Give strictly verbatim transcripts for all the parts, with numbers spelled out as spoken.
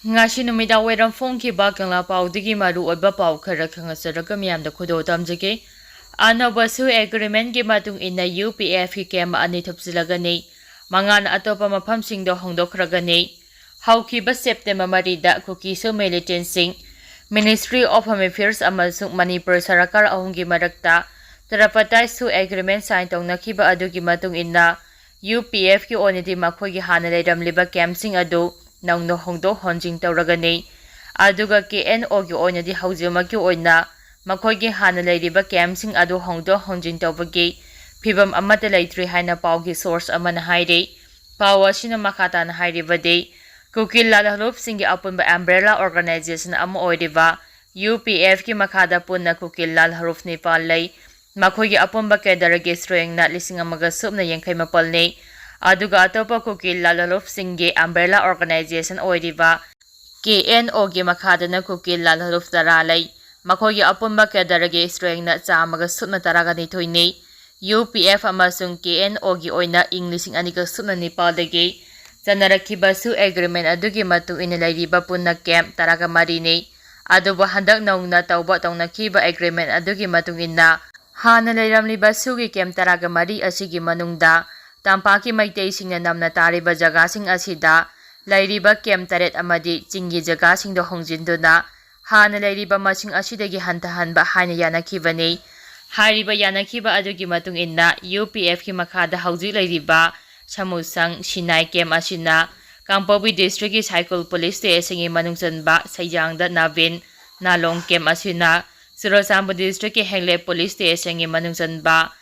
ꯉꯁꯤ ꯅꯨꯃꯤꯗꯥꯡ ꯋꯥꯏꯔꯝ ꯐꯣꯡꯈꯤꯕ ꯀꯪꯂꯥ ꯄꯥꯎꯗꯒꯤ ꯃꯔꯨ ꯑꯣꯏꯕ ꯄꯥꯎ ꯈꯔ ꯈꯪꯍꯟꯖꯔꯒ ꯃꯤꯌꯥꯝꯗ ꯈꯨꯗꯣꯜ ꯇꯝꯖꯒꯦ꯫ ꯑꯅꯧꯕ ꯁꯨ ꯑꯦꯒ꯭ꯔꯤꯃꯦꯟꯒꯤ ꯃꯇꯨꯡ ꯏꯟꯅ ꯌꯨ ꯄꯤ ꯑꯦꯐꯀꯤ ꯀꯦꯝ ꯑꯅꯤ ꯊꯨꯞꯆꯤꯜꯂꯒꯅꯤ꯫ ꯃꯉꯥꯅ ꯑꯇꯣꯞꯄ ꯃꯐꯝꯁꯤꯡꯗ ꯍꯣꯡꯗꯣꯛꯈ꯭ꯔꯒꯅꯤ꯫ ꯍꯧꯈꯤꯕ ꯁꯦꯞꯇꯦꯝꯕꯔ ꯃꯔꯤꯗ ꯀꯨꯀꯤ ꯁꯨ ꯃꯤꯂꯤꯇꯦꯟꯁꯤꯡ, Ministry of Home Affairs ꯑꯃꯁꯨꯡ ꯃꯅꯤꯄꯨꯔ ꯁꯔꯀꯥꯔ ꯑꯍꯨꯝꯒꯤ ꯃꯔꯛꯇ ꯇ꯭ꯔꯥꯏꯄꯥꯔꯇꯥꯏꯠ ꯁꯨ ꯑꯦꯒ꯭ꯔꯤꯃꯦꯟ ꯁꯥꯏꯟ ꯇꯧꯅꯈꯤꯕ ꯑꯗꯨꯒꯤ ꯃꯇꯨꯡ ꯏꯟꯅ ꯌꯨ ꯄꯤ ꯑꯦꯐꯀꯤ ꯑꯣꯏꯅꯗꯤ ꯃꯈꯣꯏꯒꯤ ꯍꯥꯟꯅ ꯂꯩꯔꯝꯂꯤꯕ ꯀꯦꯝꯁꯤꯡ ꯑꯗꯨ ꯅꯧꯅ ꯍꯣꯡꯗꯣꯛ ꯍꯣꯟꯖꯤꯟ ꯇꯧꯔꯒꯅꯤ꯫ ꯑꯗꯨꯒ ꯀꯦ ꯑꯦꯟ ꯑꯣꯒꯤ ꯑꯣꯏꯅꯗꯤ ꯍꯧꯖꯤꯛꯃꯛꯀꯤ ꯑꯣꯏꯅ ꯃꯈꯣꯏꯒꯤ ꯍꯥꯟꯅ ꯂꯩꯔꯤꯕ ꯀꯦꯝꯁꯤꯡ ꯑꯗꯨ ꯍꯣꯡꯗꯣꯛ ꯍꯣꯟꯖꯤꯟ ꯇꯧꯕꯒꯤ ꯐꯤꯕꯝ ꯑꯃꯠꯇ ꯂꯩꯇ꯭ꯔꯤ ꯍꯥꯏꯅ ꯄꯥꯎꯒꯤ ꯁꯣꯔꯁ ꯑꯃꯅ ꯍꯥꯏꯔꯤ꯫ ꯄꯥꯎ ꯑꯁꯤꯅ ꯃꯈꯥ ꯇꯥꯅ ꯍꯥꯏꯔꯤꯕꯗꯤ, ꯀꯨꯀꯤ ꯂꯥꯜꯍꯧꯂꯨꯞꯁꯤꯡꯒꯤ ꯑꯄꯨꯟꯕ ꯑꯝꯕ꯭ꯔꯦꯂꯥ ꯑꯣꯔꯒꯅꯥꯏꯖꯦꯁꯟ ꯑꯃ ꯑꯣꯏꯔꯤꯕ ꯌꯨ ꯄꯤ ꯑꯦꯐꯀꯤ ꯃꯈꯥꯗ ꯄꯨꯟꯅ ꯀꯨꯀꯤ ꯂꯥꯜꯍꯧꯂꯨꯞ ꯅꯤꯄꯥꯜ ꯂꯩ꯫ ꯃꯈꯣꯏꯒꯤ ꯑꯄꯨꯟꯕ ꯀꯦꯗꯔꯒꯤ ꯁ꯭ꯇ꯭ꯔꯦꯡꯅ ꯂꯤꯁꯤꯡ ꯑꯃꯒ ꯁꯨꯞꯅ ꯌꯥꯡꯈꯩ ꯃꯥꯄꯜꯅꯤ꯫ ꯑꯗꯨꯒ ꯑꯇꯣꯞꯄ ꯀꯨꯀꯤ ꯂꯥꯜꯍꯧꯂꯨꯞꯁꯤꯡꯒꯤ ꯑꯝꯕ꯭ꯔꯦꯂꯥ ꯑꯣꯔꯒꯅꯥꯏꯖꯦꯁꯟ ꯑꯣꯏꯔꯤꯕ ꯀꯦ ꯑꯦꯟ ꯑꯣꯒꯤ ꯃꯈꯥꯗꯅ ꯀꯨꯀꯤ ꯂꯥꯜꯍꯧꯂꯨꯞ ꯇꯔꯥ ꯂꯩ꯫ ꯃꯈꯣꯏꯒꯤ ꯑꯄꯨꯟꯕ ꯀꯦꯗꯔꯒꯤ ꯁ꯭ꯇ꯭ꯔꯦꯡꯅ ꯆꯥꯝꯃꯒ ꯁꯨꯞꯅ ꯇꯔꯥꯒ ꯅꯤꯊꯣꯏꯅꯤ꯫ ꯌꯨ ꯄꯤ ꯑꯦꯐ ꯑꯃꯁꯨꯡ ꯀꯦ ꯑꯦꯟ ꯑꯣꯒꯤ ꯑꯣꯏꯅ ꯏꯪ ꯂꯤꯁꯤꯡ ꯑꯅꯤꯒ ꯁꯨꯞꯅ ꯅꯤꯄꯥꯜꯗꯒꯤ ꯆꯠꯅꯔꯛꯈꯤꯕ ꯁꯨ ꯑꯦꯒ꯭ꯔꯤꯃꯦꯟ ꯑꯗꯨꯒꯤ ꯃꯇꯨꯡ ꯏꯟꯅ ꯂꯩꯔꯤꯕ ꯄꯨꯟꯅ ꯀꯦꯝ ꯇꯔꯥꯒ ꯃꯔꯤꯅꯤ꯫ ꯑꯗꯨꯕꯨ ꯍꯟꯗꯛ ꯅꯧꯅ ꯇꯧꯕ ꯇꯧꯅꯈꯤꯕ ꯑꯦꯒ꯭ꯔꯤꯃꯦꯟ ꯑꯗꯨꯒꯤ ꯃꯇꯨꯡ ꯏꯟꯅ ꯍꯥꯟꯅ ꯂꯩꯔꯝꯂꯤꯕ ꯁꯨꯒꯤ ꯀꯦꯝ ꯇꯔꯥꯒ ꯃꯔꯤ ꯑꯁꯤꯒꯤ ꯃꯅꯨꯡꯗ ꯇꯝꯄꯥꯛꯀꯤ ꯃꯩꯇꯩꯁꯤꯡꯅ ꯅꯝꯅ ꯇꯥꯔꯤꯕ ꯖꯒꯥꯁꯤꯡ ꯑꯁꯤꯗ ꯂꯩꯔꯤꯕ ꯀꯦꯝ ꯇꯔꯦꯠ ꯑꯃꯗꯤ ꯆꯤꯡꯒꯤ ꯖꯒꯥꯁꯤꯡꯗ ꯍꯣꯡꯖꯤꯟꯗꯨꯅ ꯍꯥꯟꯅ ꯂꯩꯔꯤꯕ ꯃꯁꯤꯡ ꯑꯁꯤꯗꯒꯤ ꯍꯟꯊꯍꯟꯕ ꯍꯥꯏꯅ ꯌꯥꯅꯈꯤꯕꯅꯤ꯫ ꯍꯥꯏꯔꯤꯕ ꯌꯥꯅꯈꯤꯕ ꯑꯗꯨꯒꯤ ꯃꯇꯨꯡ ꯏꯟꯅ ꯌꯨ ꯄꯤ ꯑꯦꯐꯀꯤ ꯃꯈꯥꯗ ꯍꯧꯖꯤꯛ ꯂꯩꯔꯤꯕ ꯁꯃꯨꯁꯪ ꯁꯤꯅꯥꯏ ꯀꯦꯝ ꯑꯁꯤꯅ ꯀꯥꯡꯄꯣꯛꯄꯤ ꯗꯤꯁꯇ꯭ꯔꯤꯛꯀꯤ ꯁꯥꯏꯀꯨꯜ ꯄꯨꯂꯤꯁ ꯁ꯭ꯇꯦꯁꯟꯒꯤ ꯃꯅꯨꯡ ꯆꯟꯕ ꯁꯩꯖꯥꯡꯗ ꯅꯥꯕꯤꯟ ꯅꯥꯂꯣꯡ ꯀꯦꯝ ꯑꯁꯤꯅ ꯆꯨꯔꯆꯥꯟꯄꯨꯔ ꯗꯤꯁꯇ꯭ꯔꯤꯛꯀꯤ ꯍꯦꯡꯂꯦꯞ ꯄꯨꯂꯤꯁ ꯁ꯭ꯇꯦꯁꯟꯒꯤ ꯃꯅꯨꯡ ꯆꯟꯕ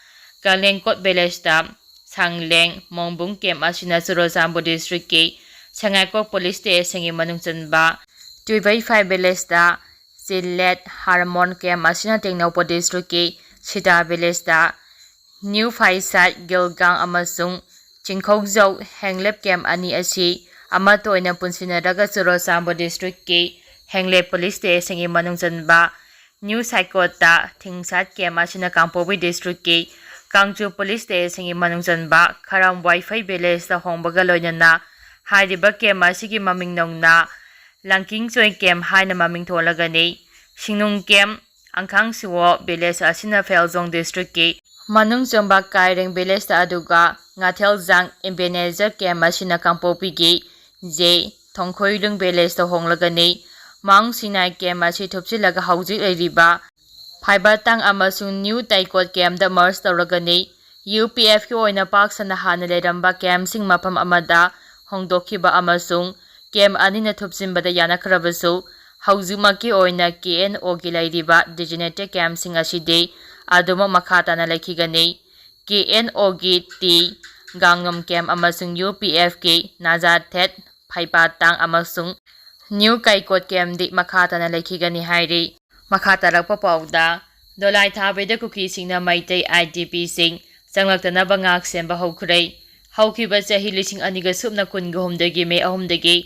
ꯀꯂꯦꯡꯀꯣꯠ ꯚꯤꯂꯦꯖꯇ ꯁꯥꯡꯂꯦꯡ ꯃꯣꯡꯕꯨꯡ ꯀꯦꯝ ꯑꯁꯤꯅ ꯆꯨꯔꯆꯥꯟꯄꯨꯔ ꯗꯤꯁꯇ꯭ꯔꯤꯛꯀꯤ ꯁꯉꯥꯏꯀꯣꯛ ꯄꯨꯂꯤꯁ ꯁ꯭ꯇꯦꯁꯟꯒꯤ ꯃꯅꯨꯡ ꯆꯟꯕ ꯇꯨꯏꯕꯩꯐꯥꯏ ꯚꯤꯂꯦꯖꯇ ꯆꯤꯜꯂꯦꯠ ꯍꯥꯔꯃꯣꯟ ꯀꯦꯝ ꯑꯁꯤꯅ ꯇꯦꯡꯅꯧꯄꯜ ꯗꯤꯁꯇ꯭ꯔꯤꯛꯀꯤ ꯁꯤꯇꯥ ꯚꯤꯂꯦꯖꯇ ꯅ꯭ꯌꯨ ꯐꯥꯏꯁꯥꯏꯠ ꯒꯤꯜꯒꯥꯡ ꯑꯃꯁꯨꯡ ꯆꯤꯡꯈꯧꯖꯧ ꯍꯦꯡꯂꯦꯞ ꯀꯦꯝ ꯑꯅꯤ ꯑꯁꯤ ꯑꯃꯠꯇ ꯑꯣꯏꯅ ꯄꯨꯟꯁꯤꯟꯅꯔꯒ ꯆꯨꯔꯆꯥꯟꯄꯨꯔ ꯗꯤꯁꯇ꯭ꯔꯤꯛꯀꯤ ꯍꯦꯡꯂꯦꯞ ꯄꯨꯂꯤꯁ ꯁ꯭ꯇꯦꯁꯟꯒꯤ ꯃꯅꯨꯡ ꯆꯟꯕ ꯅ꯭ꯌꯨ ꯁꯥꯏꯀꯣꯠꯇ ꯊꯤꯡꯁꯥꯠ ꯀꯦꯝ ꯑꯁꯤꯅ ꯀꯥꯡꯄꯣꯛꯄꯤ ꯗꯤꯁꯇ꯭ꯔꯤꯛꯀꯤ ꯀꯥꯡꯆꯨ ꯄꯨꯂꯤꯁ ꯁ꯭ꯇꯦꯁꯟꯒꯤ ꯃꯅꯨꯡ ꯆꯟꯕ ꯈꯔꯝ ꯋꯥꯏꯐꯩ ꯚꯤꯂꯦꯖꯇ ꯍꯣꯡꯕꯒ ꯂꯣꯏꯅꯅ ꯍꯥꯏꯔꯤꯕ ꯀꯦꯝ ꯑꯁꯤꯒꯤ ꯃꯃꯤꯡ ꯅꯧꯅ ꯂꯥꯡꯀꯤꯡꯆꯣꯏ ꯀꯦꯝ ꯍꯥꯏꯅ ꯃꯃꯤꯡ ꯊꯣꯜꯂꯒꯅꯤ꯫ ꯁꯤꯡꯅꯨꯡ ꯀꯦꯝ, ꯑꯪꯈꯥꯡꯁꯤꯋꯣ ꯚꯤꯂꯦꯖ ꯑꯁꯤꯅ ꯐꯦꯜꯖꯣꯡ ꯗꯤꯁꯇ꯭ꯔꯤꯛꯀꯤ ꯃꯅꯨꯡ ꯆꯟꯕ ꯀꯥꯏꯔꯦꯡ ꯚꯤꯂꯦꯖꯇ, ꯑꯗꯨꯒ ꯉꯥꯊꯦꯜꯖꯥꯡ ꯏꯝꯕꯦꯅꯦꯖꯔ ꯀꯦꯝ ꯑꯁꯤꯅ ꯀꯥꯡꯄꯣꯛꯄꯤꯒꯤ ꯖꯦ ꯊꯣꯡꯈꯣꯏꯂꯨꯡ ꯚꯤꯂꯦꯖꯇ ꯍꯣꯡꯂꯒꯅꯤ꯫ ꯃꯥꯎꯟ ꯁꯤꯅꯥꯏ ꯀꯦꯝ ꯑꯁꯤ ꯊꯨꯞꯆꯤꯜꯂꯒ ꯍꯧꯖꯤꯛ ꯂꯩꯔꯤꯕ ꯐꯥꯏꯕꯔꯇꯥꯡ ꯑꯃꯁꯨꯡ ꯅ꯭ꯌꯨ ꯇꯥꯏꯀꯣꯠ ꯀꯦꯝꯗ ꯃꯔꯖ ꯇꯧꯔꯒꯅꯤ꯫ ꯌꯨ ꯄꯤ ꯑꯦꯐꯀꯤ ꯑꯣꯏꯅ ꯄꯥꯛ ꯁꯟꯅ ꯍꯥꯟꯅ ꯂꯩꯔꯝꯕ ꯀꯦꯝꯁꯤꯡ ꯃꯐꯝ ꯑꯃꯗ ꯍꯣꯡꯗꯣꯛꯈꯤꯕ ꯑꯃꯁꯨꯡ ꯀꯦꯝ ꯑꯅꯤꯅ ꯊꯨꯞꯆꯤꯟꯕꯗ ꯌꯥꯅꯈ꯭ꯔꯕꯁꯨ, ꯍꯧꯖꯤꯛꯃꯛꯀꯤ ꯑꯣꯏꯅ ꯀꯦ ꯑꯦꯟ ꯑꯣꯒꯤ ꯂꯩꯔꯤꯕ ꯗꯤꯖꯤꯅꯦꯇꯦꯗ ꯀꯦꯝꯁꯤꯡ ꯑꯁꯤꯗꯤ ꯑꯗꯨꯃꯛ ꯃꯈꯥ ꯇꯥꯅ ꯂꯩꯈꯤꯒꯅꯤ꯫ ꯀꯦ ꯑꯦꯟ ꯑꯣꯒꯤ ꯇꯤ ꯒꯥꯡꯉꯝ ꯀꯦꯝ ꯑꯃꯁꯨꯡ ꯌꯨ ꯄꯤ ꯑꯦꯐꯀꯤ ꯅꯥꯖꯥꯊꯦꯠ ꯐꯩꯄꯥꯇꯥꯡ ꯑꯃꯁꯨꯡ ꯅ꯭ꯌꯨ ꯀꯥꯏꯀꯣꯠ ꯀꯦꯝꯗꯤ ꯃꯈꯥ ꯇꯥꯅ ꯂꯩꯈꯤꯒꯅꯤ ꯍꯥꯏꯔꯤ꯫ ꯃꯈꯥ ꯇꯥꯔꯛꯄ ꯄꯥꯎꯗ, ꯗꯣꯂꯥꯏ ꯊꯥꯕꯩꯗ ꯀꯨꯀꯤꯁꯤꯡꯅ ꯃꯩꯇꯩ ꯑꯥꯏ ꯗꯤ ꯄꯤꯁꯤꯡ ꯆꯪꯂꯛꯇꯅꯕ ꯉꯥꯛ ꯁꯦꯟꯕ ꯍꯧꯈ꯭ꯔꯦ꯫ ꯍꯧꯈꯤꯕ ꯆꯍꯤ ꯂꯤꯁꯤꯡ ꯑꯅꯤꯒ ꯁꯨꯞꯅ ꯀꯨꯟꯒ ꯍꯨꯝꯗꯣꯏꯒꯤ ꯃꯦ ꯑꯍꯨꯝꯗꯒꯤ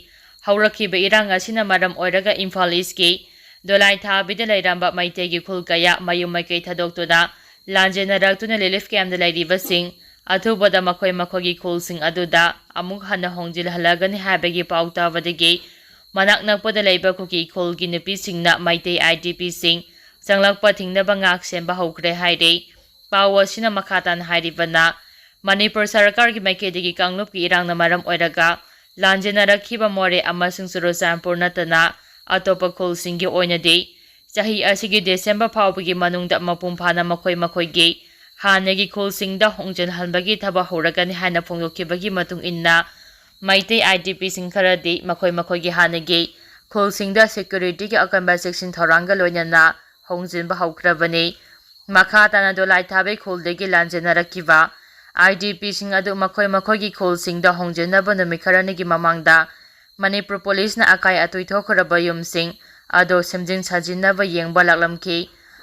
ꯍꯧꯔꯛꯈꯤꯕ ꯏꯔꯥꯡ ꯑꯁꯤꯅ ꯃꯔꯝ ꯑꯣꯏꯔꯒ ꯏꯝꯐꯥꯜ ꯏꯁꯀꯤ ꯗꯣꯂꯥꯏ ꯊꯥꯕꯤꯗ ꯂꯩꯔꯝꯕ ꯃꯩꯇꯩꯒꯤ ꯈꯨꯜ ꯀꯌꯥ ꯃꯌꯨꯝ ꯃꯩꯀꯩ ꯊꯥꯗꯣꯛꯇꯨꯅ ꯂꯥꯟꯖꯦꯟꯅꯔꯛꯇꯨꯅ ꯔꯤꯂꯤꯐ ꯀꯦꯝꯗ ꯂꯩꯔꯤꯕꯁꯤꯡ ꯑꯊꯨꯕꯗ ꯃꯈꯣꯏ ꯃꯈꯣꯏꯒꯤ ꯈꯨꯜꯁꯤꯡ ꯑꯗꯨꯗ ꯑꯃꯨꯛ ꯍꯟꯅ ꯍꯣꯡꯖꯤꯜꯍꯜꯂꯒꯅꯤ ꯍꯥꯏꯕꯒꯤ ꯄꯥꯎ ꯇꯥꯕꯗꯒꯤ ꯃꯅꯥꯛ ꯅꯛꯄꯗ ꯂꯩꯕ ꯀꯨꯀꯤ ꯈꯨꯜꯒꯤ ꯅꯨꯄꯤꯁꯤꯡꯅ ꯃꯩꯇꯩ ꯑꯥꯏ ꯗꯤ ꯄꯤꯁꯤꯡ ꯆꯪꯂꯛꯄ ꯊꯤꯡꯅꯕ ꯉꯥꯛ ꯁꯦꯟꯕ ꯍꯧꯈ꯭ꯔꯦ ꯍꯥꯏꯔꯤ꯫ ꯄꯥꯎ ꯑꯁꯤꯅ ꯃꯈꯥ ꯇꯥꯅ ꯍꯥꯏꯔꯤꯕꯅ, ꯃꯅꯤꯄꯨꯔ ꯁꯔꯀꯥꯔꯒꯤ ꯃꯥꯏꯀꯩꯗꯒꯤ ꯀꯥꯡꯂꯨꯞꯀꯤ ꯏꯔꯥꯡꯅ ꯃꯔꯝ ꯑꯣꯏꯔꯒ ꯂꯥꯟꯖꯦꯟꯅꯔꯛꯈꯤꯕ ꯃꯣꯔꯦ ꯑꯃꯁꯨꯡ ꯆꯨꯔꯆꯥꯟꯄꯨꯔ ꯅꯠꯇꯅ ꯑꯇꯣꯞꯄ ꯈꯨꯜꯁꯤꯡꯒꯤ ꯑꯣꯏꯅꯗꯤ ꯆꯍꯤ ꯑꯁꯤꯒꯤ ꯗꯤꯁꯦꯝꯕꯔ ꯐꯥꯎꯕꯒꯤ ꯃꯅꯨꯡꯗ ꯃꯄꯨꯡ ꯐꯥꯅ ꯃꯈꯣꯏ ꯃꯈꯣꯏꯒꯤ ꯍꯥꯟꯅꯒꯤ ꯈꯨꯜꯁꯤꯡꯗ ꯍꯣꯡꯖꯤꯟꯍꯟꯕꯒꯤ ꯊꯕꯛ ꯍꯧꯔꯒꯅꯤ ꯍꯥꯏꯅ ꯐꯣꯡꯗꯣꯛꯈꯤꯕꯒꯤ ꯃꯇꯨꯡ ꯏꯟꯅ, ꯃꯩꯇꯩ ꯑꯥꯏ ꯗꯤ ꯄꯤꯁꯤꯡ ꯈꯔꯗꯤ ꯃꯈꯣꯏ ꯃꯈꯣꯏꯒꯤ ꯍꯥꯟꯅꯒꯤ ꯈꯨꯜꯁꯤꯡꯗ ꯁꯦꯀ꯭ꯌꯨꯔꯤꯇꯤꯒꯤ ꯑꯀꯟꯕ ꯆꯦꯛꯁꯤꯟ ꯊꯧꯔꯥꯡꯒ ꯂꯣꯏꯅꯅ ꯍꯣꯡꯖꯤꯟꯕ ꯍꯧꯈ꯭ꯔꯕꯅꯤ꯫ ꯃꯈꯥ ꯇꯥꯅ ꯗꯣꯂꯥꯏ ꯊꯥꯕꯩ ꯈꯨꯜꯗꯒꯤ ꯂꯥꯟꯖꯦꯟꯅꯔꯛꯈꯤꯕ ꯑꯥꯏ ꯗꯤ ꯄꯤꯁꯤꯡ ꯑꯗꯨ ꯃꯈꯣꯏ ꯃꯈꯣꯏꯒꯤ ꯈꯨꯜꯁꯤꯡꯗ ꯍꯣꯡꯖꯤꯟꯅꯕ ꯅꯨꯃꯤꯠ ꯈꯔꯅꯤꯒꯤ ꯃꯃꯥꯡꯗ ꯃꯅꯤꯄꯨꯔ ꯄꯨꯂꯤꯁꯅ ꯑꯀꯥꯏ ꯑꯇꯣꯏ ꯊꯣꯛꯈ꯭ꯔꯕ ꯌꯨꯝꯁꯤꯡ ꯑꯗꯨ ꯁꯦꯝꯖꯤꯟ ꯁꯥꯖꯤꯟꯅꯕ ꯌꯦꯡꯕ ꯂꯥꯛꯂꯝꯈꯤ꯫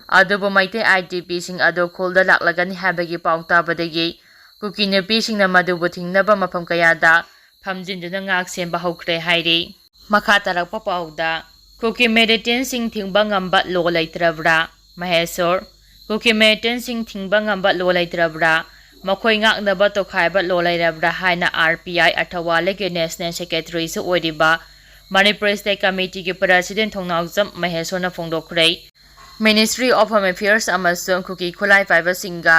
ꯑꯗꯨꯕꯨ ꯃꯩꯇꯩ ꯑꯥꯏ ꯗꯤ ꯄꯤꯁꯤꯡ ꯑꯗꯨ ꯈꯨꯜꯗ ꯂꯥꯛꯂꯒꯅꯤ ꯍꯥꯏꯕꯒꯤ ꯄꯥꯎ ꯇꯥꯕꯗꯒꯤ ꯀꯨꯀꯤ ꯅꯨꯄꯤꯁꯤꯡꯅ ꯃꯗꯨꯕꯨ ꯊꯤꯡꯅꯕ ꯃꯐꯝ ꯀꯌꯥꯗ ꯐꯝꯖꯤꯟꯗꯨꯅ ꯉꯥꯛ ꯁꯦꯟꯕ ꯍꯧꯈ꯭ꯔꯦ ꯍꯥꯏꯔꯤ꯫ ꯃꯈꯥ ꯇꯥꯔꯛꯄ ꯄꯥꯎꯗ, ꯀꯨꯀꯤ ꯃꯤꯂꯤꯇꯦꯟꯁꯤꯡ ꯊꯤꯡꯕ ꯉꯝꯕ ꯂꯣ ꯂꯩꯇ꯭ꯔꯕ꯭ꯔꯥ? ꯃꯍꯦꯁꯣꯔ, ꯀꯨꯀꯤ ꯃꯤꯂꯤꯇꯦꯟꯁꯤꯡ ꯊꯤꯡꯕ ꯉꯝꯕ ꯂꯣ ꯂꯩꯇ꯭ꯔꯕ꯭ꯔꯥ? ꯃꯈꯣꯏ ꯉꯥꯛꯅꯕ ꯇꯣꯈꯥꯏꯕ ꯂꯣ ꯂꯩꯔꯕ꯭ꯔꯥ ꯍꯥꯏꯅ ꯑꯥꯔ ꯄꯤ ꯑꯥꯏ ꯑꯊꯋꯥꯂꯦꯒꯤ ꯅꯦꯁꯅꯦꯜ ꯁꯦꯀ꯭ꯔꯦꯇꯔꯤꯁꯨ ꯑꯣꯏꯔꯤꯕ ꯃꯅꯤꯄꯨꯔ ꯁ꯭ꯇꯦꯠ ꯀꯃꯤꯇꯤꯒꯤ ꯄ꯭ꯔꯦꯁꯤꯗꯦꯟꯠ ꯊꯣꯡꯅꯥꯎꯖꯝ ꯃꯍꯦꯁꯣꯔꯅ ꯐꯣꯡꯗꯣꯛꯈ꯭ꯔꯦ꯫ ꯃꯤꯅꯤꯁꯇ꯭ꯔꯤ ꯑꯣꯐ ꯍꯣꯝ ꯑꯦꯐꯤꯌꯔꯁ ꯑꯃꯁꯨꯡ ꯀꯨꯀꯤ ꯈꯨꯠꯂꯥꯏ ꯄꯥꯏꯕꯁꯤꯡꯒ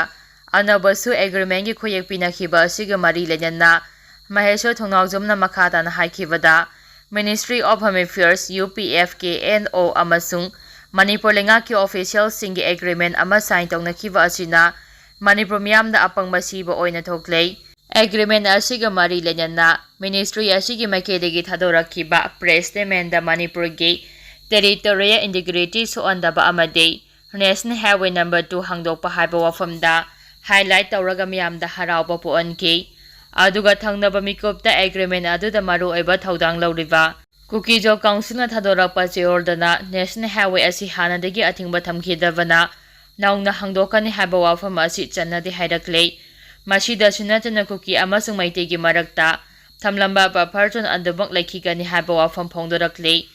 ꯑꯅꯧꯕꯁꯨ ꯑꯦꯒ꯭ꯔꯤꯃꯦꯟꯒꯤ ꯈꯨꯌꯦꯛ ꯄꯤꯅꯈꯤꯕ ꯑꯁꯤꯒ ꯃꯔꯤ ꯂꯩꯅꯅ ꯃꯍꯦꯁꯣꯔ ꯊꯣꯡꯅꯥꯎꯖꯝꯅ ꯃꯈꯥ ꯇꯥꯅ ꯍꯥꯏꯈꯤꯕꯗ, ministry of home affairs, U P F K N O ꯑꯃꯁꯨꯡ ꯃꯅꯤꯄꯨꯔ ꯂꯩꯉꯥꯛꯀꯤ ꯑꯣꯐꯤꯁꯤꯌꯦꯜꯁꯤꯡꯒꯤ ꯑꯦꯒ꯭ꯔꯤꯃꯦꯟ ꯑꯃ ꯁꯥꯏꯟ ꯇꯧꯅꯈꯤꯕ ꯑꯁꯤꯅ ꯃꯅꯤꯄꯨꯔ ꯃꯤꯌꯥꯝꯗ ꯑꯄꯪꯕ ꯁꯤꯕ ꯑꯣꯏꯅ ꯊꯣꯛꯂꯦ꯫ ꯑꯦꯒ꯭ꯔꯤꯃꯦꯟ ꯑꯁꯤꯒ ꯃꯔꯤ ꯂꯩꯅꯅ ꯃꯤꯅꯤꯁꯇ꯭ꯔꯤ ꯑꯁꯤꯒꯤ ꯃꯥꯏꯀꯩꯗꯒꯤ ꯊꯥꯗꯣꯔꯛꯈꯤꯕ ꯄ꯭ꯔꯦꯁ ꯁ꯭ꯇꯦꯠꯃꯦꯟꯗ ꯃꯅꯤꯄꯨꯔꯒꯤ ꯇꯦꯔꯤꯇꯣꯔꯤꯌꯦꯜ ꯏꯟꯇꯤꯒ꯭ꯔꯤꯇꯤ ꯁꯣꯛꯍꯟꯗꯕ ꯑꯃꯗꯤ ꯅꯦꯁꯅꯦꯜ ꯍꯥꯏꯋꯦ ꯅꯝꯕꯔ ꯇꯨ ꯍꯥꯡꯗꯣꯛꯄ ꯍꯥꯏꯕ ꯋꯥꯐꯝꯗ ꯍꯥꯏꯂꯥꯏꯠ ꯇꯧꯔꯒ ꯃꯤꯌꯥꯝꯗ ꯍꯔꯥꯎꯕ ꯄꯣꯛꯍꯟꯈꯤ꯫ ꯑꯗꯨꯒ ꯊꯪꯅꯕ ꯃꯤꯀꯨꯞꯇ ꯑꯦꯒ꯭ꯔꯤꯃꯦꯟ ꯑꯗꯨꯗ ꯃꯔꯨꯑꯣꯏꯕ ꯊꯧꯗꯥꯡ ꯂꯧꯔꯤꯕ ꯀꯨꯀꯤꯖꯣ ꯀꯥꯎꯟꯁꯤꯜꯅ ꯊꯥꯗꯣꯔꯛꯄ ꯆꯦꯔꯣꯜꯗꯅ ꯅꯦꯁꯅꯦꯜ ꯍꯥꯏꯋꯦ ꯑꯁꯤ ꯍꯥꯟꯅꯗꯒꯤ ꯑꯊꯤꯡꯕ ꯊꯝꯈꯤꯗꯕꯅ ꯅꯧꯅ ꯍꯥꯡꯗꯣꯛꯀꯅꯤ ꯍꯥꯏꯕ ꯋꯥꯐꯝ ꯑꯁꯤ ꯆꯟꯅꯗꯦ ꯍꯥꯏꯔꯛꯂꯦ꯫ ꯃꯁꯤꯗꯁꯨ ꯅꯠꯇꯅ ꯀꯨꯀꯤ ꯑꯃꯁꯨꯡ ꯃꯩꯇꯩꯒꯤ ꯃꯔꯛꯇ ꯊꯝꯂꯝꯕ ꯕꯐꯔ ꯖꯣꯟ ꯑꯗꯨꯃꯛ ꯂꯩꯈꯤꯒꯅꯤ ꯍꯥꯏꯕ ꯋꯥꯐꯝ ꯐꯣꯡꯗꯣꯔꯛꯂꯤ꯫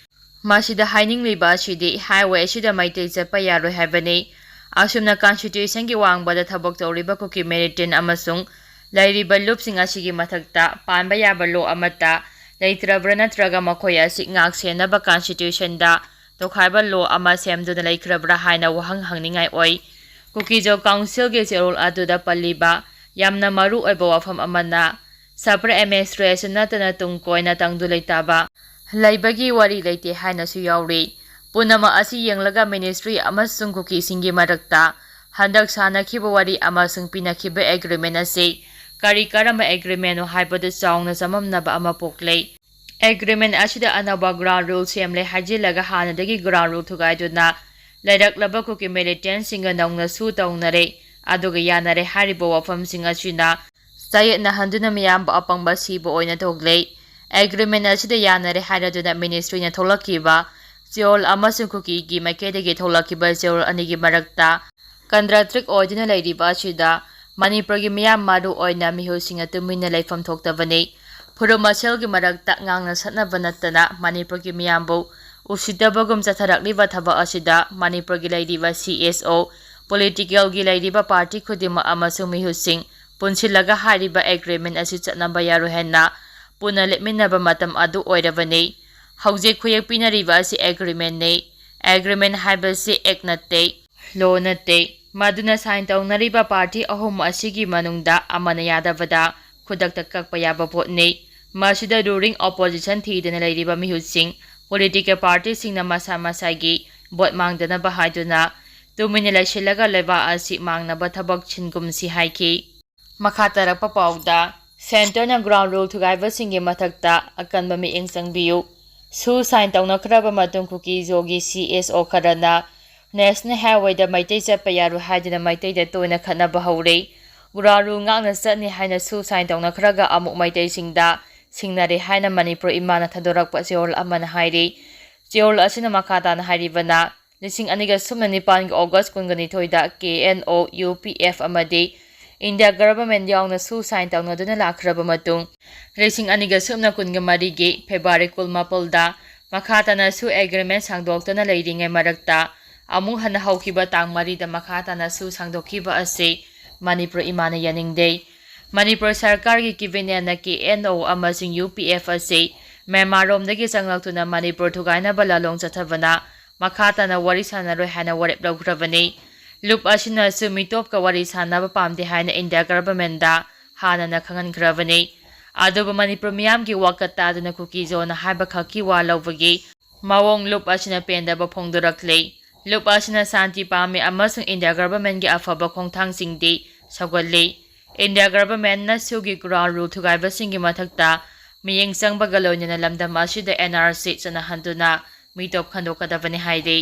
ꯃꯁꯤꯗ ꯍꯥꯏꯅꯤꯡꯂꯤꯕ ꯑꯁꯤꯗꯤ ꯍꯥꯏꯋꯦ ꯑꯁꯤꯗ ꯃꯩꯇꯩ ꯆꯠꯄ ꯌꯥꯔꯣꯏ ꯍꯥꯏꯕꯅꯤ꯫ ꯑꯁꯨꯝꯅ ꯀꯟꯁꯇꯤꯇ꯭ꯌꯨꯁꯟꯒꯤ ꯋꯥꯡꯃꯗ ꯊꯕꯛ ꯇꯧꯔꯤꯕ ꯀꯨꯀꯤ ꯃꯤꯂꯤꯇꯦꯟꯠ ꯑꯃꯁꯨꯡ ꯂꯩꯔꯤꯕ ꯂꯨꯞꯁꯤꯡ ꯑꯁꯤꯒꯤ ꯃꯊꯛꯇ ꯄꯥꯟꯕ ꯌꯥꯕ ꯂꯣ ꯑꯃꯠꯇ ꯂꯩꯇ꯭ꯔꯕ꯭ꯔꯥ ꯅꯠꯇ꯭ꯔꯒ ꯃꯈꯣꯏ ꯑꯁꯤ ꯉꯥꯛ ꯁꯦꯟꯅꯕ ꯀꯟꯁꯇꯤꯇ꯭ꯌꯨꯁꯟꯗ ꯇꯣꯈꯥꯏꯕ ꯂꯣ ꯑꯃ ꯁꯦꯝꯗꯨꯅ ꯂꯩꯈ꯭ꯔꯕ꯭ꯔꯥ ꯍꯥꯏꯅ ꯋꯥꯍꯪ ꯍꯪꯅꯤꯡꯉꯥꯏ ꯑꯣꯏ꯫ ꯀꯨꯀꯤꯖꯣ ꯀꯥꯎꯟꯁꯤꯜꯒꯤ ꯆꯦꯔꯣꯜ ꯑꯗꯨꯗ ꯄꯜꯂꯤꯕ ꯌꯥꯝꯅ ꯃꯔꯨ ꯑꯣꯏꯕ ꯋꯥꯐꯝ ꯑꯃꯅ ꯁꯕ ꯑꯦꯗꯃꯤꯅꯤꯁꯇ꯭ꯔꯦꯁꯟ ꯅꯠꯇꯅ ꯇꯨꯡ ꯀꯣꯏꯅ ꯇꯪꯗꯨ ꯂꯩꯇꯥꯕ ꯂꯩꯕꯒꯤ ꯋꯥꯔꯤ ꯂꯩꯇꯦ ꯍꯥꯏꯅꯁꯨ ꯌꯥꯎꯔꯤ꯫ ꯄꯨꯝꯅꯃꯛ ꯑꯁꯤ ꯌꯦꯡꯂꯒ ꯃꯤꯅꯤꯁꯇ꯭ꯔꯤ ꯑꯃꯁꯨꯡ ꯀꯨꯀꯤꯁꯤꯡꯒꯤ ꯃꯔꯛꯇ ꯍꯟꯗꯛ ꯁꯥꯟꯅꯈꯤꯕ ꯋꯥꯔꯤ ꯑꯃꯁꯨꯡ ꯄꯤꯅꯈꯤꯕ ꯑꯦꯒ꯭ꯔꯤꯃꯦꯟ ꯑꯁꯤ ꯀꯔꯤ ꯀꯔꯝꯕ ꯑꯦꯒ꯭ꯔꯤꯃꯦꯟꯅꯣ ꯍꯥꯏꯕꯗꯨ ꯆꯥꯎꯅ ꯆꯃꯝꯅꯕ ꯑꯃ ꯄꯣꯛꯂꯦ꯫ ꯑꯦꯒ꯭ꯔꯤꯃꯦꯟ ꯑꯁꯤꯗ ꯑꯅꯧꯕ ꯒ꯭ꯔꯥꯎꯟ ꯔꯨꯜ ꯁꯦꯝꯂꯦ ꯍꯥꯏꯖꯤꯜꯂꯒ ꯍꯥꯟꯅꯗꯒꯤ ꯒ꯭ꯔꯥꯎꯟ ꯔꯨꯜ ꯊꯨꯒꯥꯏꯗꯨꯅ ꯂꯩꯔꯛꯂꯕ ꯀꯨꯀꯤ ꯃꯤꯂꯤꯇꯦꯟꯠꯁꯤꯡꯒ ꯅꯧꯅ ꯁꯨ ꯇꯧꯅꯔꯦ, ꯑꯗꯨꯒ ꯌꯥꯅꯔꯦ ꯍꯥꯏꯔꯤꯕ ꯋꯥꯐꯝꯁꯤꯡ ꯑꯁꯤꯅ ꯆꯌꯦꯠꯅꯍꯟꯗꯨꯅ ꯃꯤꯌꯥꯝꯕꯨ ꯑꯄꯪꯕ ꯁꯤꯕ ꯑꯣꯏꯅ ꯊꯣꯛꯂꯦ꯫ ꯑꯦꯒ꯭ꯔꯤꯃꯦꯟ ꯑꯁꯤꯗ ꯌꯥꯅꯔꯦ ꯍꯥꯏꯔꯗꯨꯅ ꯃꯤꯅꯤꯁꯇ꯭ꯔꯤꯅ ꯊꯣꯛꯂꯛꯈꯤꯕ ꯆꯦꯔꯣꯜ ꯑꯃꯁꯨꯡ ꯀꯨꯀꯤꯒꯤ ꯃꯥꯏꯀꯩꯗꯒꯤ ꯊꯣꯛꯂꯛꯈꯤꯕ ꯆꯦꯔꯣꯜ ꯑꯅꯤꯒꯤ ꯃꯔꯛꯇ ꯀꯟꯇ꯭ꯔꯥꯗꯤꯛ ꯑꯣꯏꯗꯨꯅ ꯂꯩꯔꯤꯕ ꯑꯁꯤꯗ ꯃꯅꯤꯄꯨꯔꯒꯤ ꯃꯤꯌꯥꯝ, ꯃꯔꯨ ꯑꯣꯏꯅ ꯃꯤꯍꯨꯠꯁꯤꯡꯅ ꯇꯨꯃꯤꯟꯅ ꯂꯩꯐꯝ ꯊꯣꯛꯇꯕꯅꯤ꯫ ꯐꯨꯔꯨꯞ ꯃꯁꯦꯜꯒꯤ ꯃꯔꯛꯇ ꯉꯥꯡꯅ ꯁꯛꯅꯕ ꯅꯠꯇꯅ ꯃꯅꯤꯄꯨꯔꯒꯤ ꯃꯤꯌꯥꯝꯕꯨ ꯎꯁꯤꯠꯇꯕꯒꯨꯝ ꯆꯠꯊꯔꯛꯂꯤꯕ ꯊꯕꯛ ꯑꯁꯤꯗ ꯃꯅꯤꯄꯨꯔꯒꯤ ꯂꯩꯔꯤꯕ ꯁꯤ ꯑꯦꯁ ꯑꯣ, ꯄꯣꯂꯤꯇꯤꯀꯦꯜꯒꯤ ꯂꯩꯔꯤꯕ ꯄꯥꯔꯇꯤ ꯈꯨꯗꯤꯡꯃꯛ ꯑꯃꯁꯨꯡ ꯃꯤꯍꯨꯠꯁꯤꯡ ꯄꯨꯟꯁꯤꯜꯂꯒ ꯍꯥꯏꯔꯤꯕ ꯑꯦꯒ꯭ꯔꯤꯃꯦꯟ ꯑꯁꯤ ꯆꯠꯅꯕ ꯌꯥꯔꯣꯏ ꯍꯥꯏꯅ ꯄꯨꯟꯅ ꯂꯦꯞꯃꯤꯟꯅꯕ ꯃꯇꯝ ꯑꯗꯨ ꯑꯣꯏꯔꯕꯅꯤ꯫ ꯍꯧꯖꯤꯛ ꯈꯨꯌꯦꯛ ꯄꯤꯅꯔꯤꯕ ꯑꯁꯤ ꯑꯦꯒ꯭ꯔꯤꯃꯦꯟꯅꯤ꯫ ꯑꯦꯒ꯭ꯔꯤꯃꯦꯟ ꯍꯥꯏꯕꯁꯤ ꯑꯦꯛ ꯅꯠꯇꯦ, ꯂꯣ ꯅꯠꯇꯦ꯫ ꯃꯗꯨꯅ ꯁꯥꯏꯟ ꯇꯧꯅꯔꯤꯕ ꯄꯥꯔꯇꯤ ꯑꯍꯨꯝ ꯑꯁꯤꯒꯤ ꯃꯅꯨꯡꯗ ꯑꯃꯅ ꯌꯥꯗꯕꯗ ꯈꯨꯗꯛꯇ ꯀꯛꯄ ꯌꯥꯕ ꯄꯣꯠꯅꯤ꯫ ꯃꯁꯤꯗ ꯔꯨꯂꯤꯡ ꯑꯣꯄꯣꯖꯤꯁꯟ ꯊꯤꯗꯅ ꯂꯩꯔꯤꯕ ꯃꯤꯍꯨꯠꯁꯤꯡ, ꯄꯣꯂꯤꯇꯤꯀꯦꯜ ꯄꯥꯔꯇꯤꯁꯤꯡꯅ ꯃꯁꯥ ꯃꯁꯥꯒꯤ ꯚꯣꯠ ꯃꯥꯡꯗꯅꯕ ꯍꯥꯏꯗꯨꯅ ꯇꯨꯃꯤꯟꯅ ꯂꯩꯁꯤꯜꯂꯒ ꯂꯩꯕꯥꯛ ꯑꯁꯤ ꯃꯥꯡꯅꯕ ꯊꯕꯛ ꯁꯤꯟꯒꯨꯝꯁꯤ ꯍꯥꯏꯈꯤ꯫ ꯃꯈꯥ ꯇꯥꯔꯛꯄ ꯄꯥꯎꯗ, ꯁꯦꯟꯇꯔꯅ ꯒ꯭ꯔꯥꯎꯟ ꯔꯨꯜ ꯊꯨꯒꯥꯏꯕꯁꯤꯡꯒꯤ ꯃꯊꯛꯇ ꯑꯀꯟꯕ ꯃꯤꯠꯌꯦꯡ ꯆꯪꯕꯤꯌꯨ꯫ ꯁꯨ ꯁꯥꯏꯟ ꯇꯧꯅꯈ꯭ꯔꯕ ꯃꯇꯨꯡ ꯀꯨꯀꯤꯖꯣꯒꯤ ꯁꯤ ꯑꯦꯁ ꯑꯣ ꯈꯔꯅ ꯅꯦꯁꯅꯦꯜ ꯍꯥꯏꯋꯦꯗ ꯃꯩꯇꯩ ꯆꯠꯄ ꯌꯥꯔꯣꯏ ꯍꯥꯏꯗꯨꯅ ꯃꯩꯇꯩꯗ ꯇꯣꯏꯅ ꯈꯠꯅꯕ ꯍꯧꯔꯦ꯫ ꯒ꯭ꯔꯥꯎꯟ ꯔꯨꯜ ꯉꯥꯛꯅ ꯆꯠꯅꯤ ꯍꯥꯏꯅ ꯁꯨ ꯁꯥꯏꯟ ꯇꯧꯅꯈ꯭ꯔꯒ ꯑꯃꯨꯛ ꯃꯩꯇꯩꯁꯤꯡꯗ ꯁꯤꯡꯅꯔꯦ ꯍꯥꯏꯅ ꯃꯅꯤꯄꯨꯔ ꯏꯃꯥꯅ ꯊꯥꯗꯣꯔꯛꯄ ꯆꯦꯔꯣꯜ ꯑꯃꯅ ꯍꯥꯏꯔꯤ꯫ ꯆꯦꯔꯣꯜ ꯑꯁꯤꯅ ꯃꯈꯥ ꯇꯥꯅ ꯍꯥꯏꯔꯤꯕꯅ, ꯂꯤꯁꯤꯡ ꯑꯅꯤꯒ ꯁꯨꯞꯅ ꯅꯤꯄꯥꯟꯒꯤ ꯑꯣꯒꯁ ꯀꯨꯟꯒ ꯅꯤꯊꯣꯏꯗ ꯀꯦ ꯑꯦꯟ ꯑꯣ, ꯌꯨ ꯄꯤ ꯑꯦꯐ ꯑꯃꯗꯤ ꯏꯟꯗꯤꯌꯥ ꯒꯚꯔꯟꯃꯦꯟꯠ ꯌꯥꯎꯅ ꯁꯨ ꯁꯥꯏꯟ ꯇꯧꯅꯗꯨꯅ ꯂꯥꯛꯈ꯭ꯔꯕ ꯃꯇꯨꯡ, ꯂꯤꯁꯤꯡ ꯑꯅꯤꯒ ꯁꯨꯞꯅ ꯀꯨꯟꯒ ꯃꯔꯤꯒꯤ ꯐꯦꯕ꯭ꯔꯨꯋꯥꯔꯤ ꯀꯨꯟꯃꯥꯄꯜꯗ ꯃꯈꯥ ꯇꯥꯅ ꯁꯨ ꯑꯦꯒ꯭ꯔꯤꯃꯦꯟ ꯁꯥꯡꯗꯣꯛꯇꯨꯅ ꯂꯩꯔꯤꯉꯩ ꯃꯔꯛꯇ, ꯑꯃꯨꯛ ꯍꯟꯅ ꯍꯧꯈꯤꯕ ꯇꯥꯡ ꯃꯔꯤꯗ ꯃꯈꯥ ꯇꯥꯅ ꯁꯨ ꯁꯥꯡꯗꯣꯛꯈꯤꯕ ꯑꯁꯤ ꯃꯅꯤꯄꯨꯔ ꯏꯃꯥꯅ ꯌꯥꯅꯤꯡꯗꯦ꯫ ꯃꯅꯤꯄꯨꯔ ꯁꯔꯀꯥꯔꯒꯤ ꯀꯦꯕꯤꯅꯦꯠꯅ ꯀꯦ ꯑꯦꯟ ꯑꯣ ꯑꯃꯁꯨꯡ ꯌꯨ ꯄꯤ ꯑꯦꯐ ꯑꯁꯤ ꯃ꯭ꯌꯥꯟꯃꯥꯔꯔꯣꯝꯗꯒꯤ ꯆꯪꯂꯛꯇꯨꯅ ꯃꯅꯤꯄꯨꯔ ꯊꯨꯒꯥꯏꯅꯕ ꯂꯥꯂꯣꯡ ꯆꯠꯊꯕꯅ ꯃꯈꯥ ꯇꯥꯅ ꯋꯥꯔꯤ ꯁꯥꯟꯅꯔꯣꯏ ꯍꯥꯏꯅ ꯋꯥꯔꯦꯞ ꯂꯧꯈ꯭ꯔꯕꯅꯤ꯫ ꯂꯨꯞ ꯑꯁꯤꯅꯁꯨ ꯃꯤꯇꯣꯞꯀ ꯋꯥꯔꯤ ꯁꯥꯟꯅꯕ ꯄꯥꯝꯗꯦ ꯍꯥꯏꯅ ꯏꯟꯗꯤꯌꯥ ꯒꯚꯔꯟꯃꯦꯟꯠꯗ ꯍꯥꯟꯅꯅ ꯈꯪꯍꯟꯈ꯭ꯔꯕꯅꯤ꯫ ꯑꯗꯨꯕꯨ ꯃꯅꯤꯄꯨꯔ ꯃꯤꯌꯥꯝꯒꯤ ꯋꯥꯀꯠ ꯇꯥꯗꯨꯅ ꯀꯨꯀꯤꯖꯣꯅ ꯍꯥꯏꯕ ꯈꯛꯀꯤ ꯋꯥ ꯂꯧꯕꯒꯤ ꯃꯑꯣꯡ ꯂꯨꯞ ꯑꯁꯤꯅ ꯄꯦꯟꯗꯕ ꯐꯣꯡꯗꯣꯔꯛꯂꯤ꯫ ꯂꯨꯞ ꯑꯁꯤꯅ ꯁꯥꯟꯇꯤ ꯄꯥꯝꯃꯤ ꯑꯃꯁꯨꯡ ꯏꯟꯗꯤꯌꯥ ꯒꯚꯔꯟꯃꯦꯟꯠꯒꯤ ꯑꯐꯕ ꯈꯣꯡꯊꯥꯡꯁꯤꯡꯗꯤ ꯁꯧꯒꯠꯂꯤ꯫ ꯏꯟꯗꯤꯌꯥ ꯒꯚꯔꯟꯃꯦꯟꯠꯅ ꯁꯨꯒꯤ ꯒ꯭ꯔꯥꯎꯟ ꯔꯨꯜ ꯊꯨꯒꯥꯏꯕꯁꯤꯡꯒꯤ ꯃꯊꯛꯇ ꯃꯤꯠꯌꯦꯡ ꯆꯪꯕꯒ ꯂꯣꯏꯅꯅ ꯂꯝꯗꯝ ꯑꯁꯤꯗ ꯑꯦꯟ ꯑꯥꯔ ꯁꯤ ꯆꯠꯅꯍꯟꯗꯨꯅ ꯃꯤꯇꯣꯞ ꯈꯟꯗꯣꯛꯀꯗꯕꯅꯤ ꯍꯥꯏꯔꯤ꯫